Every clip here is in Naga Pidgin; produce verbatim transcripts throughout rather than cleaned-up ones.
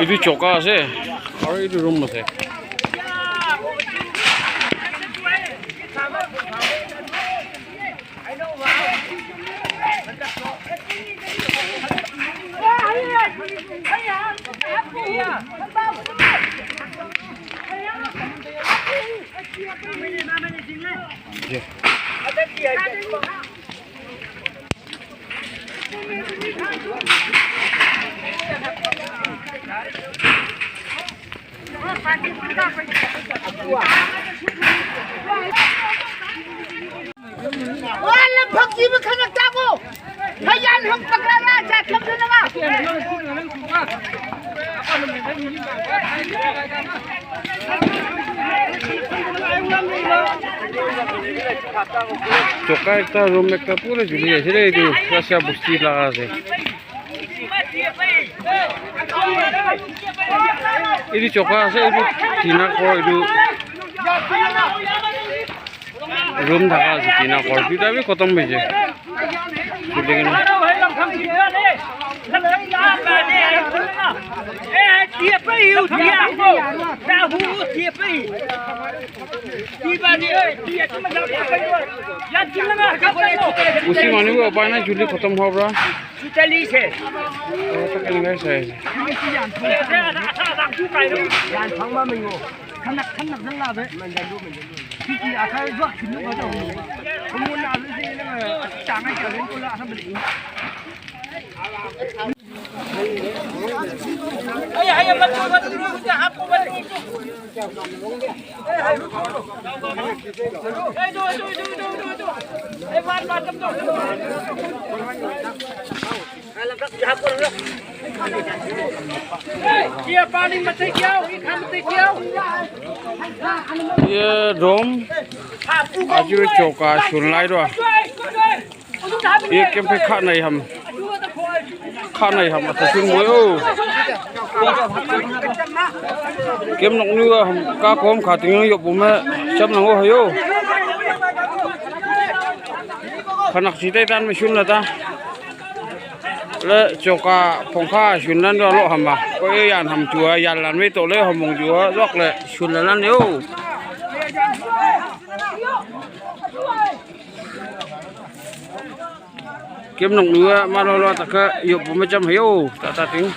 Etu choka ase, aru etu room ase. Choka ekta, room ekta pura juli ase de, etu Russia bosti laga ase. Etu choka ase, etu tina ghor, etu room thaka ase, tina ghor duita bi khotom hoise. Juli kena. Usi manu bi upai nai, juli khotom howa pra. Oh, tak engai sai ase. Ye room, aji choka shun lai do. Ye kem pe kha nai ham. Kha nai ham ata shun mo yo. Kem nok nu ham ka kom kha ting yo bu me cham nang ho yo. Khanak si tai tan me shun la ta. Le choka phongkha shun lan do lo hama. Ko yan ham chua yan lan me to le hamong chua lok le shun lan yo. Kem nok nua ma lo lo ta ka yo bu me cham yo ta ta ting.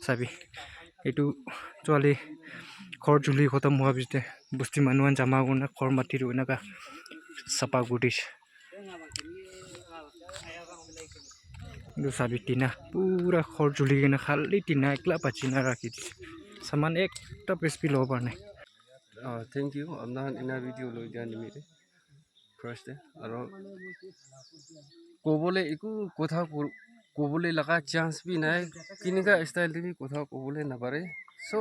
Sabi, etu chuali ghor juli khotom hua piche te bosti manu khan jama kurina ghor mati tu enaka sapha kuri dise. Etu sabi tina pura ghor juli kena khali tina ekla bachi na rakhi dise. Saman ekta piece bi lobo para nai. Ah, thank you. Apna khan ena video loi dia nimite. First te, aro kobole eku kotha ko-, kobole laga chance bi nai, kinika style te bi kotha kobole napare. So,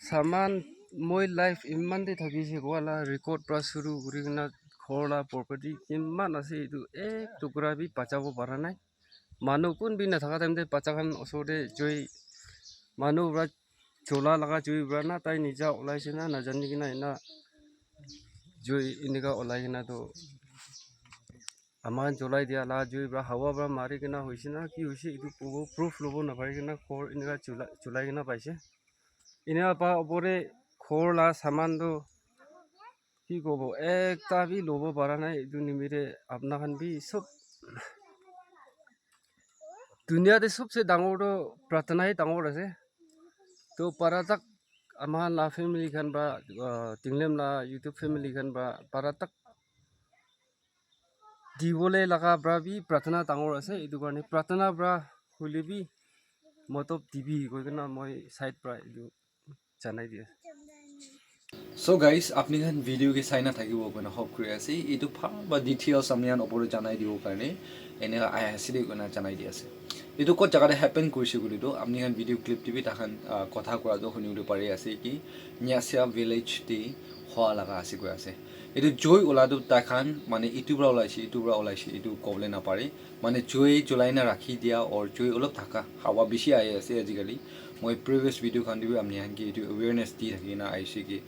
saman moi life iman te thakise koa la record pra shuru kuri kena ghor la property kiman ase etu ek tukra bi bachabo para nai. Manu kun bi nathaka time te bacha khan osor te joi manu pra chola laga joi pra na tai nija olai se na najani kena ena jui enika olai kena tu ama khan cholai dia la jui pra hawa pra mari kena hoise na ki hoise etu proof lobo napari kena ghor enika chula- cholai kena paise. Enika pa opor te ghor la saman tu ki kobo, ekta bi lobo para nai. Etu nimite apna khan bi sob dunia te sobse dangor tu pratana hi dangor ase. To para tak ama khan la family khan pra, ah, Tinglem la YouTube family khan pra para tak dibole laga pra bi pratana dangor ase. Etu karne pratana pra hoile bi motob dibi koi kena moi side pra etu janai di ase. So guys, apni khan video ke sai na thakibo koina hope kuri ase. Etu bhal ba details apni khan opor te janai dibo karne ene ahi ase de koina janai di ase. Etu kot jaga te happen kurise koile tu apni khan video clip te bi takhan, ah, kotha kura tu huni bole pari ase ki Nyasia village te hoa laga ase koi ase. Etu joi ola tu tai khan mane etu pra olaise, etu pra olaise, etu kobole napare. Mane joi cholai na rakhi dia or joi olop thaka hawa bishi ahi ase ajikali. Moi previous video khan te bi apni khan ke etu awareness di thaki na aise ki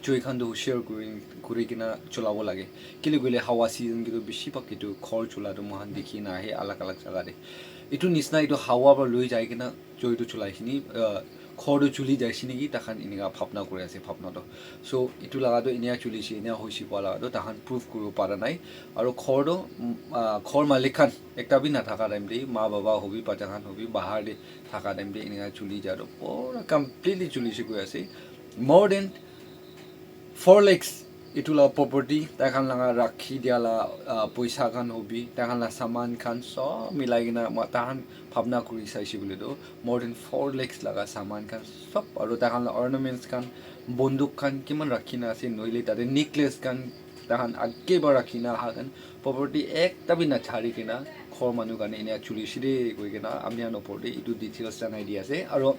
joi khan tu hushar kuri, kuri kena cholabo lage. Kile koile hawa season ke tu bishi bhag etu ghor chola tu moikhan dikhi na ahe alag alag jaga te. Etu nisna etu hawa pra lui jai kena joi tu cholai shini, ah, ghor tu chuli jai shini ki takhan enika bhabna kuri ase bhabna tu. So etu laga tu enika chuli she enika hoise koa laga tu takhan proof kuribo para nai. Aru ghor tu, mm, ah, ghor malik khan ekta bi nathaka time te ma baba hobi bacha khan hobi bahar te thaka time te enika chuli ja tu pura completely chuli she koi ase. More than four lakhs etu la property tai khan laga rakhi dia la, ah, poisa khan hobi tai khan la saman khan sob milai kena ma- tai khan bhabna kuri saise koile tu more than four lakhs laga saman khan sob aru tai khan la ornaments khan bonduk khan kiman rakhi na ase nohile tate necklace khan tai khan age para rakhi na aha khan property ekta bi nachari kena ghor manu khan enia chuli she de koi kena apni khan opor te etu details janai di ase aru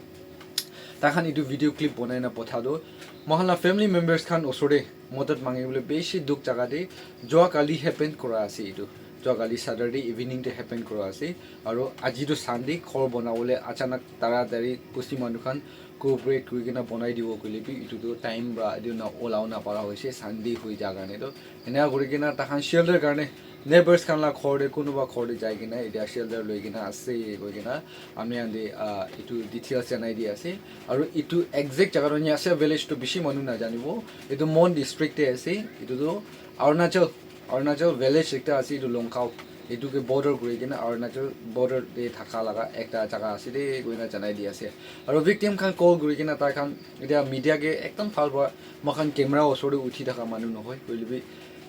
tai khan etu video clip bonai na potha tu moikhan la family members khan osor te modot mangi bole bishi dukh jaga te jua kali happen kura ase etu. Jua kali Saturday evening te happen kura ase. Aru aji tu Sunday, ghor bona bole achanak taratari busti manu khan cooperate kuri kena bonai dibo koile bi etu tu time pra etu na olabo na para hoise, Sunday hoi ja karne tu. Ena kuri kena takhan shelter karne neighbors khan la ghor te kunuba ghor te jai kena etia shelter loi kena ase koi kena ami khan te, ah, etu details janai di ase. Aru etu exact jaga tu Nyasa village tu bishi manu najanibo. Etu Mon district te ase. Etu tu Arunachal, Arunachal village ekta ase etu Longkao. Etu ke border kuri kena Arunachal border te thaka laga ekta jaga ase de koi kena janai di ase. Aru victim khan call kuri kena tai khan etia media ke ekdam bhal para moikhan camera osor te uthi thaka manu nohoi koile bi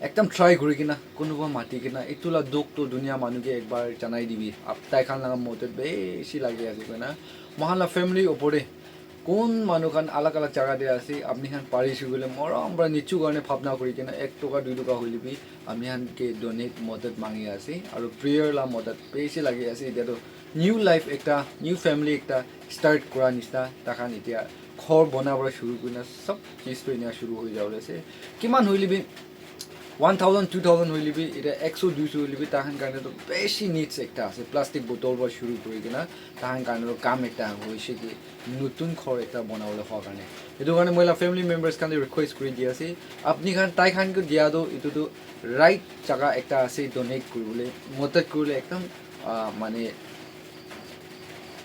ekdam try kuri kena kunuba mati kena etu la dukh tu dunia manu ke ekbar janai dibi. Ap- tai khan laga modot bishi lagi ase koina moikhan la family opor te kun manu khan alag alag jaga te ase apni khan parise koile morom para nichu karne bhabna kuri kena ek toka dui toka hoile bi apni khan ke donate modot mangi ase aru prayer la modot bishi lagi ase. Etia tu new life ekta, new family ekta start kura nisna takhan etia ghor bona para shuru kurina sob chis tu enia shuru hoi jabo le ase. Kiman hoile bi one thousand, two thousand hoile bi, eta ekso, duiso hoile bi, tahan karne to bishi needs ekta ase. Plastic bottle para shuru kuri kena, tahan karne to kam ekta hoise ki, notun ghor ekta banabole hoa karne. Etu karne moi la family members khan te request kuri di ase, apni khan, tai khan ke dia to, etu to right jaga ekta ase, donate kuribole, madad kuribole ekdam, ah, mane,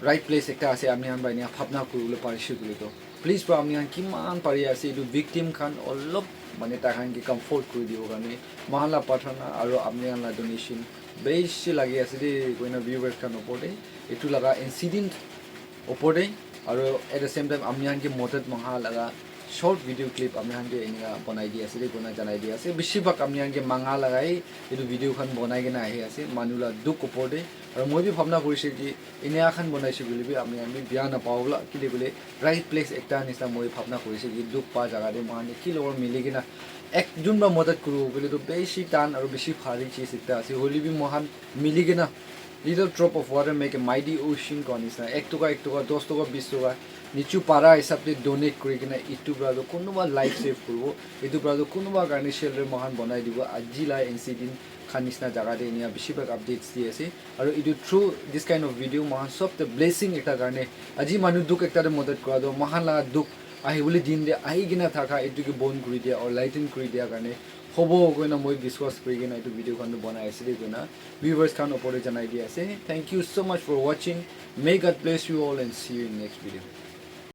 right place ekta ase, apni khan para enia bhabna kuribole parise koile to. Please pra, apni khan kiman pari ase, etu victim khan olop mane tai khan ke comfort kuri dibo karne, moikhan la prarthana aru apni khan la donation bishi lagi ase de, koina viewers khan opor te, etu laga incident opor te, aru at the same time apni khan ke madad manga laga short video clip apni khan ke enika banai di ase de, koina janai di ase. Bishi bhag apni khan ke manga lagai etu video khan banai kena ahi ase, manu la dukh opor te. Aru moi bi bhabna kurise ki, enia khan banaise koile bi apni khan bi beya napabo la, kile koile right place ekta nisina moi bhabna kurise ki dukh pa jaga te moikhan ke ki logot mili kena ekjon para madad kuribo koile to bishi tan aru bishi bhari cheez ekta ase. Hoile bi moikhan mili kena little drop of water make a mighty ocean koa nisina, ek toka, ek toka, dos toka, bis toka, nichu para hisab te donate kuri kena etu para to kunuba life save kuribo, etu para to kunuba karne shelter moikhan banai dibo. Aji la incident khan nisina jaga te enia bishi bhag updates di ase. Aru etu through this kind of video, moikhan sob te blessing ekta karne, aji manu dukh ekta te madad kura to, moikhan la dukh ahibole din te ahi kena thaka etu ke bon kuri dia or lighten kuri dia karne hobo koina moi biswas kuri kena etu video khan tu banai ase de koina viewers khan opor te janai di ase. Thank you so much for watching. May God bless you all and see you in next video.